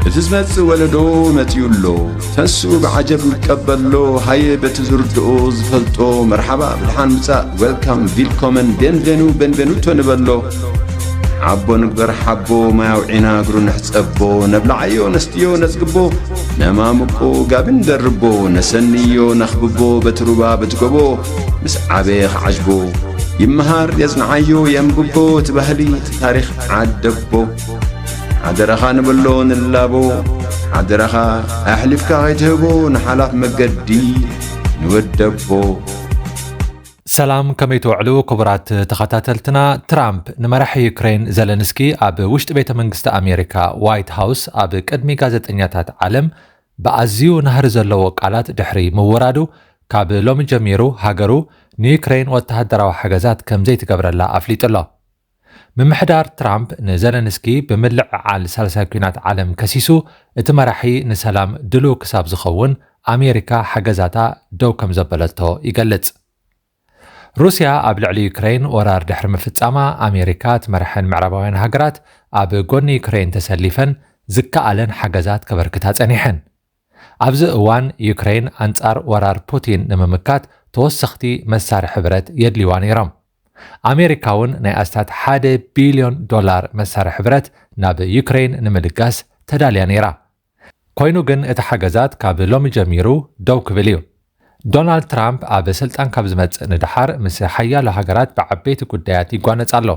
እቲ ዝመጽእ ወለዶ መጺኡ ኣሎ። ተንሱ ብዓጀብ ንቀበሎ። ሃየ በቲ ዝርድኦ ዝፈልጦ መርሓባ ብድሓን ምጻእ፣ ዌልካም፣ ቪልኮመን፣ ቤንቬኑ፣ ቤንቬኑቶ ንበሎ። ዓቦ ንግበር ሓቦ፣ ማይ ኣውዒና እግሩ ንሕጸቦ። ነብልዓዮ ነስትዮ ነጽግቦ፣ ነማምቆ ጋቢ ንደርቦ። ነሰንዮ ነኽብቦ በቲ ሩባ በቲ ጎቦ፣ ምስ ዓበየ ክዓጅቦ። ይመሃር የጽንዓዮ የንብቦ እቲ ባህሊ እቲ ታሪኽ ዓደቦ። ሓደራኻ ንበሎ ንላቦ፣ ሓደራኻ ኣሕሊፍካ ከይትህቦ ንሓላፍ መገዲ ንወደቦ። ሰላም፣ ከመይ ትውዕሉ ክቡራት ተኸታተልትና? ትራምፕ ንመራሒ ዩክሬን ዘለንስኪ ኣብ ውሽጢ ቤተ መንግስቲ ኣሜሪካ ዋይት ሃውስ ኣብ ቅድሚ ጋዜጠኛታት ዓለም ብኣዝዩ ናህሪ ዘለዎ ቃላት ድሕሪ ምውራዱ፣ ካብ ሎሚ ጀሚሩ ሃገሩ ንዩክሬን ወተሃደራዊ ሓገዛት ከም ዘይትገብረላ ኣፍሊጡ ኣሎ። ምምሕዳር ትራምፕ ንዘለንስኪ ብምልዕዓል ሳልሳይ ኲናት ዓለም ከሲሱ፣ እቲ መራሒ ንሰላም ድሉው ክሳብ ዝኸውን ኣሜሪካ ሓገዛታ ደው ከም ዘበለቶ ይገልጽ። ሩስያ ኣብ ልዕሊ ዩክሬን ወራር ድሕሪ ምፍጻማ፣ ኣሜሪካ ትመርሐን ምዕራባውያን ሃገራት ኣብ ጎኒ ዩክሬን ተሰሊፈን ዝከኣለን ሓገዛት ከበርክታ ጸኒሐን። ኣብዚ እዋን ዩክሬን ኣንጻር ወራር ፑቲን ንምምካት ተወሰኽቲ መሳርሒ ብረት የድልይዋ ነይሮም። ኣሜሪካ እውን ናይ ኣስታት ሓደ ቢልዮን ዶላር መሳርሒ ብረት ናብ ዩክሬን ንምልጋስ ተዳልያ ነይራ። ኮይኑ ግን እቲ ሓገዛት ካብ ሎሚ ጀሚሩ ደው ክብል እዩ። ዶናልድ ትራምፕ ኣብ ስልጣን ካብ ዝመጽእ ንደሓር ምስ ሓያሎ ሃገራት ብዓበይቲ ጉዳያት ይጓነጽ ኣሎ።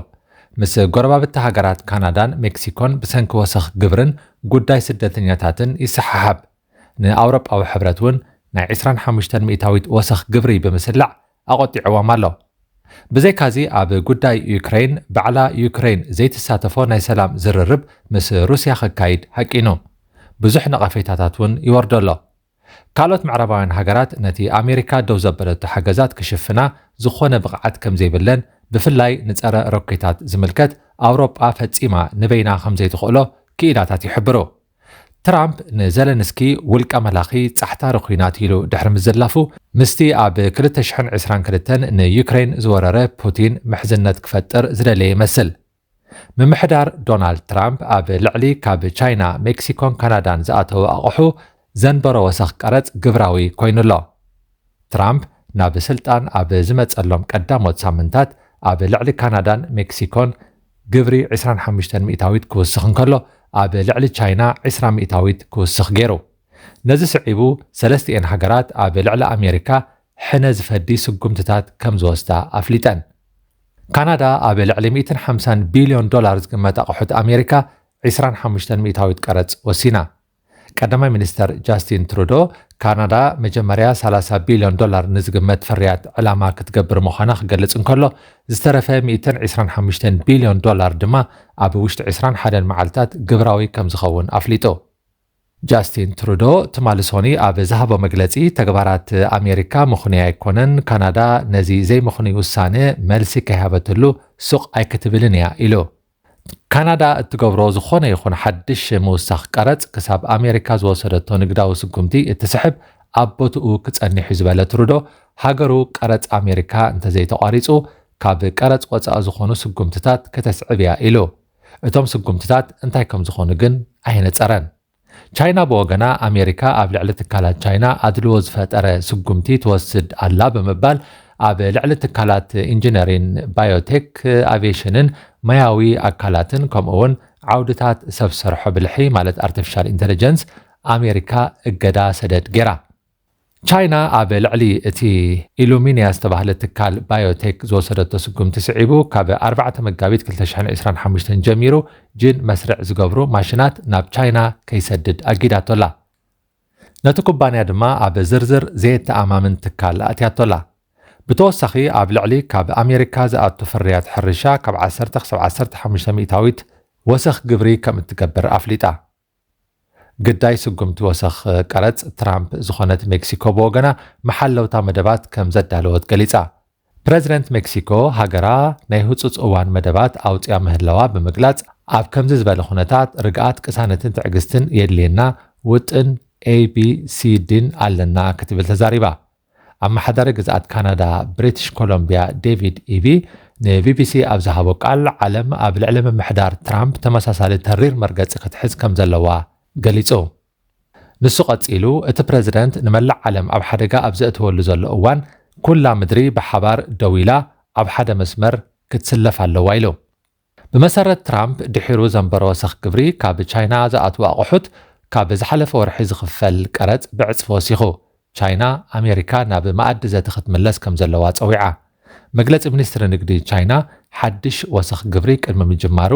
ምስ ጎረባብቲ ሃገራት ካናዳን ሜክሲኮን ብሰንኪ ወሰኽ ግብርን ጉዳይ ስደተኛታትን ይሰሓሓብ። ንኣውሮጳዊ ሕብረት እውን ናይ ዕስራን ሓሙሽተን ሚእታዊት ወሰኽ ግብሪ ብምስላዕ ኣቖጢዕዎም ኣሎ። ብዘይካዚ ኣብ ጉዳይ ዩክሬን ባዕላ ዩክሬን ዘይትሳተፎ ናይ ሰላም ዝርርብ ምስ ሩስያ ከካይድ ሃቂኑ። ብዙሕ ነቐፌታታት እውን ይወርዶ ኣሎ። ካልኦት ምዕራባውያን ሃገራት ነቲ ኣሜሪካ ደው ዘበለቶ ሓገዛት ክሽፍና ዝኾነ ብቕዓት ከም ዘይብለን፣ ብፍላይ ንጸረ ሮኬታት ዝምልከት ኣውሮጳ ፈጺማ ንበይና ከም ዘይትኽእሎ ክኢላታት ይሕብሩ። ትራምፕ ንዘለንስኪ ውልቀ መላኺ ጻሕታሪ ኲናት ኢሉ ድሕሪ ምዝላፉ፣ ምስቲ ኣብ ክልተ ሽሕን ዕስራን ክልተን ንዩክሬን ዝወረረ ፑቲን ምሕዝነት ክፈጥር ዝደለየ ይመስል። ምምሕዳር ዶናልድ ትራምፕ ኣብ ልዕሊ ካብ ቻይና፣ ሜክሲኮን ካናዳን ዝኣተዉ ኣቑሑ ዘንበሮ ወሰኽ ቀረጽ ግብራዊ ኮይኑ ኣሎ። ትራምፕ ናብ ስልጣን ኣብ ዝመጸሎም ቀዳሞት ሳምንታት ኣብ ልዕሊ ካናዳን ሜክሲኮን ግብሪ ዕስራን ሓሙሽተን ሚእታዊት ክውስኽ እንከሎ፣ ኣብ ልዕሊ ቻይና ዕስራ ሚእታዊት ክውስኽ ገይሩ። ነዚ ስዒቡ ሰለስቲኤን ሃገራት ኣብ ልዕሊ ኣሜሪካ ሕነ ዝፈዲ ስጉምትታት ከም ዝወስዳ ኣፍሊጠን። ካናዳ ኣብ ልዕሊ ሚእትን ሓምሳን ቢልዮን ዶላር ዝግመት ኣቑሑት ኣሜሪካ ዕስራን ሓሙሽተን ሚእታዊት ቀረጽ ወሲና። ቀዳማይ ሚኒስተር ጃስቲን ትሩዶ፣ ካናዳ መጀመርያ ሰላሳ ቢልዮን ዶላር ንዝግመት ፍርያት ዕላማ ክትገብር ምዃና ክገልጽ እንከሎ፣ ዝተረፈ ሚእትን ዕስራን ሓሙሽተን ቢልዮን ዶላር ድማ ኣብ ውሽጢ ዕስራን ሓደን መዓልታት ግብራዊ ከም ዝኸውን ኣፍሊጡ። ጃስቲን ትሩዶ ትማሊ ሶኒ ኣብ ዝሃቦ መግለጺ፣ ተግባራት ኣሜሪካ ምኽኑይ ኣይኮነን፣ ካናዳ ነዚ ዘይምኽኑይ ውሳነ መልሲ ከይሃበትሉ ሱቕ ኣይክትብልን እያ ኢሉ። ካናዳ እትገብሮ ዝኾነ ይኹን ሓድሽ ምውሳኽ ቀረጽ ክሳብ ኣሜሪካ ዝወሰደቶ ንግዳዊ ስጉምቲ እትስሕብ ኣብ ቦትኡ ክጸንሕ እዩ ዝበለ ትሩዶ፣ ሃገሩ ቀረጽ ኣሜሪካ እንተዘይተቋሪጹ ካብ ቀረጽ ወጻኢ ዝኾኑ ስጉምትታት ከተስዕብ እያ ኢሉ። እቶም ስጉምትታት እንታይ ከም ዝኾኑ ግን ኣየነጸረን። ቻይና ብወገና ኣሜሪካ ኣብ ልዕሊ ትካላት ቻይና ኣድልዎ ዝፈጠረ ስጉምቲ ትወስድ ኣላ ብምባል ኣብ ልዕሊ ትካላት ኢንጂነሪን፣ ባዮቴክ፣ ኣቪዬሽንን ማያዊ ኣካላትን ከምኡ እውን ዓውድታት ሰብ ሰርሖ ብልሒ ማለት ኣርቲፊሻል ኢንተለጀንስ ኣሜሪካ እገዳ ሰደድ ገይራ። ቻይና ኣብ ልዕሊ እቲ ኢሉሚንያ ዝተባህለ ትካል ባዮቴክ ዝወሰደቶ ስጉምቲ ስዒቡ፣ ካብ ኣርባዕተ መጋቢት ክልተ ሽሕን ዕስራን ሓሙሽተን ጀሚሩ ጂን መስርዕ ዝገብሩ ማሽናት ናብ ቻይና ከይሰድድ ኣጊዳቶ ኣላ። ነቲ ኩባንያ ድማ ኣብ ዝርዝር ዘየተኣማምን ትካል ኣእትያቶ ኣላ። ብተወሳኺ ኣብ ልዕሊ ካብ ኣሜሪካ ዝኣቱ ፍርያት ሕርሻ ካብ ዓሰርተ ክሳብ ዓሰርተ ሓሙሽተ ሚእታዊት ወሰኽ ግብሪ ከም እትገብር ኣፍሊጣ። ግዳይ ስጉምቲ ወሰኽ ቀረጽ ትራምፕ ዝኾነት ሜክሲኮ ብወገና መሓለውታ መደባት ከም ዘዳለወት ገሊጻ። ፕረዚደንት ሜክሲኮ ሃገራ ናይ ህጹጽ እዋን መደባት ኣውጽያ ምህላዋ ብምግላጽ፣ ኣብ ከምዚ ዝበለ ኩነታት ርግኣት፣ ቅሳነትን ትዕግስትን የድልየና፣ ውጥን ኤ ቢ ሲ ዲን ኣለና ክትብል ተዛሪባ። ኣመሓዳሪ ግዝኣት ካናዳ ብሪቲሽ ኮሎምቢያ ዴቪድ ኢቢ ንቢቢሲ ኣብ ዝሃቦ ቃል፣ ዓለም ኣብ ልዕሊ ምምሕዳር ትራምፕ ተመሳሳሊ ተሪር መርገጺ ክትሕዝ ከም ዘለዋ ገሊጹ። ንሱ ቀጺሉ፣ እቲ ፕረዚደንት ንመላእ ዓለም ኣብ ሓደጋ ኣብ ዘእተወሉ ዘሎ እዋን፣ ኩላ ምድሪ ብሓባር ደው ኢላ ኣብ ሓደ መስመር ክትስለፍ ኣለዋ ኢሉ። ብመሰረት ትራምፕ፣ ድሒሩ ዘንበሮ ወሰኽ ግብሪ ካብ ቻይና ዝኣትዉ ኣቑሑት ካብ ዝሓለፈ ወርሒ ዝኽፈል ቀረጽ ብዕጽፊ ወሲኹ። ቻይና፣ ኣሜሪካ ናብ መኣዲ ዘተ ክትምለስ ከም ዘለዋ ጸዊዓ። መግለጺ ሚኒስትሪ ንግዲ ቻይና፣ ሓድሽ ወሰኽ ግብሪ ቅድሚ ምጅማሩ፣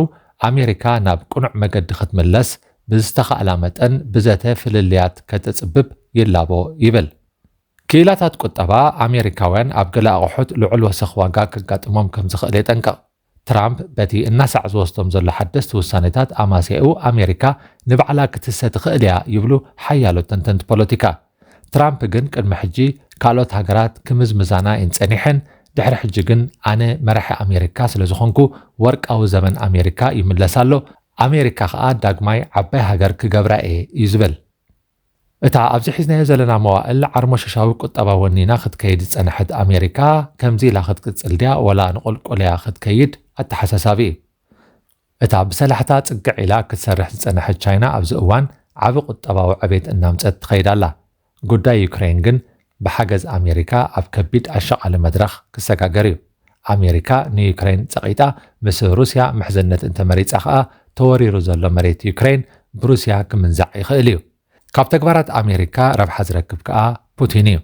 ኣሜሪካ ናብ ቅኑዕ መገዲ ክትምለስ ብዝተኻእላ መጠን ብዘተ ፍልልያት ከተጽብብ ይላቦ ይብል። ክኢላታት ቁጠባ፣ ኣሜሪካውያን ኣብ ገለ ኣቑሑት ልዑል ወሰኽ ዋጋ ከጋጥሞም ከም ዝኽእል የጠንቅቕ። ትራምፕ በቲ እናሳዕ ዝወስዶም ዘሎ ሓደስቲ ውሳኔታት ኣማስያኡ ኣሜሪካ ንባዕላ ክትስተ ትኽእል እያ ይብሉ ሓያሎ ተንተንቲ ፖለቲካ። ትራምፕ ግን ቅድሚ ሕጂ ካልኦት ሃገራት ክምዝምዛና እየን ጸኒሐን፣ ድሕሪ ሕጂ ግን ኣነ መራሒ ኣሜሪካ ስለ ዝኾንኩ ወርቃዊ ዘመን ኣሜሪካ ይምለስ ኣሎ፣ ኣሜሪካ ኸኣ ዳግማይ ዓባይ ሃገር ክገብራ እየ እዩ ዝብል። እታ ኣብዚ ሒዝናዮ ዘለና መዋእል ዓርሞሸሻዊ ቁጠባ ወኒና ክትከይድ ዝጸንሐት ኣሜሪካ፣ ከምዚ ኢላ ክትቅጽል ድያ ወላ ንቑልቁል እያ ክትከይድ ኣተሓሳሳቢ እዩ። እታ ብሰላሕታ ጽግዕ ኢላ ክትሰርሕ ዝጸንሐት ቻይና ኣብዚ እዋን ዓቢ ቁጠባዊ ዕቤት እናምጸት ትኸይድ ኣላ። ጉዳይ ዩክሬን ግን ብሓገዝ ኣሜሪካ ኣብ ከቢድ ኣሻቓሊ መድረኽ ክሰጋገር እዩ። ኣሜሪካ ንዩክሬን ጸቒጣ ምስ ሩስያ ምሕዝነት እንተመሪጻ ኸኣ ተወሪሩ ዘሎ መሬት ዩክሬን ብሩስያ ክምንዛዕ ይኽእል እዩ። ካብ ተግባራት ኣሜሪካ ረብሓ ዝረክብ ከኣ ፑቲን እዩ።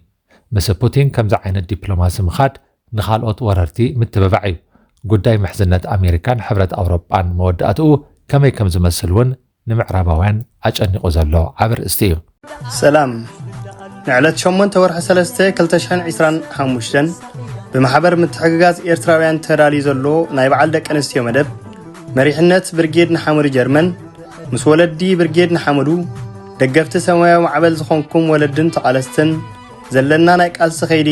ምስ ፑቲን ከምዚ ዓይነት ዲፕሎማሲ ምኻድ ንኻልኦት ወረርቲ ምትብባዕ እዩ። ጉዳይ ምሕዝነት ኣሜሪካን ሕብረት ኣውሮጳን መወዳእትኡ ከመይ ከም ዝመስል እውን ንምዕራባውያን ኣጨኒቑ ዘሎ ዓቢ ርእስቲ እዩ። ሰላም። ንዕለት ሸሞንተ ወርሒ ሰለስተ ክልተ ሽሕን ዕስራን ሓሙሽተን ብማሕበር ምትሕግጋዝ ኤርትራውያን ተዳልዩ ዘሎ ናይ በዓል ደቂ ኣንስትዮ መደብ መሪሕነት ብርጌድ ንሓመዱ ጀርመን ምስ ወለዲ ብርጌድ ንሓመዱ ደገፍቲ ሰማያዊ ማዕበል ዝኾንኩም ወለድን ተቓለስትን ዘለና ናይ ቃልሲ ኸይዲ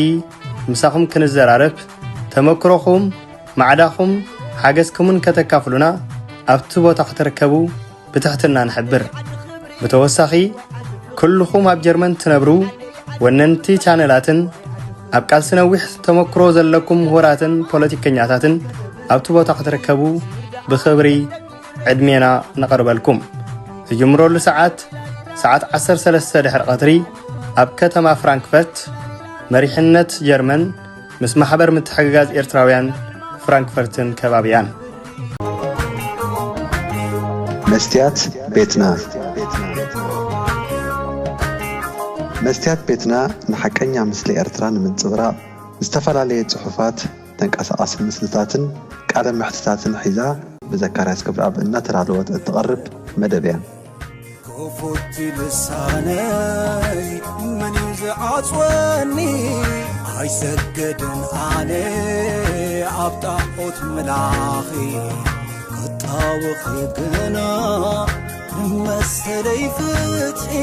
ምሳኹም ክንዘራረብ ተመክሮኹም ማዕዳኹም ሓገዝኩምን ከተካፍሉና ኣብቲ ቦታ ክትርከቡ ብትሕትና ንሕብር። ብተወሳኺ ኩልኹም ኣብ ጀርመን ትነብሩ ወነንቲ ቻነላትን ኣብ ቃልሲ ነዊሕ ተመክሮ ዘለኩም ምሁራትን ፖለቲከኛታትን ኣብቲ ቦታ ክትርከቡ ብኽብሪ ዕድሜና ነቐርበልኩም። ዝጅምረሉ ሰዓት ሰዓት ዓሰርተ ሰለስተ ድሕሪ ቀትሪ ኣብ ከተማ ፍራንክፈርት መሪሕነት ጀርመን ምስ ማሕበር ምትሕግጋዝ ኤርትራውያን ፍራንክፈርትን ከባቢያን። መስትያት ቤትና። መስትያት ቤትና ንሓቀኛ ምስሊ ኤርትራ ንምንጽብራቕ ዝተፈላለየ ጽሑፋት፣ ተንቀሳቓሲ ምስልታትን ቃለ መሕትታትን ሒዛ ብዘካርያስ ክብረኣብ እናተዳለወት እትቐርብ መደብ እያ። ክፉት ልሳነይ መን እዩ ዝዓጽወኒ? ኣይሰግድን ኣነ ኣብ ጣዖት ምላኺ ክጣወኺ ግና ንመሰለይ ፍትሒ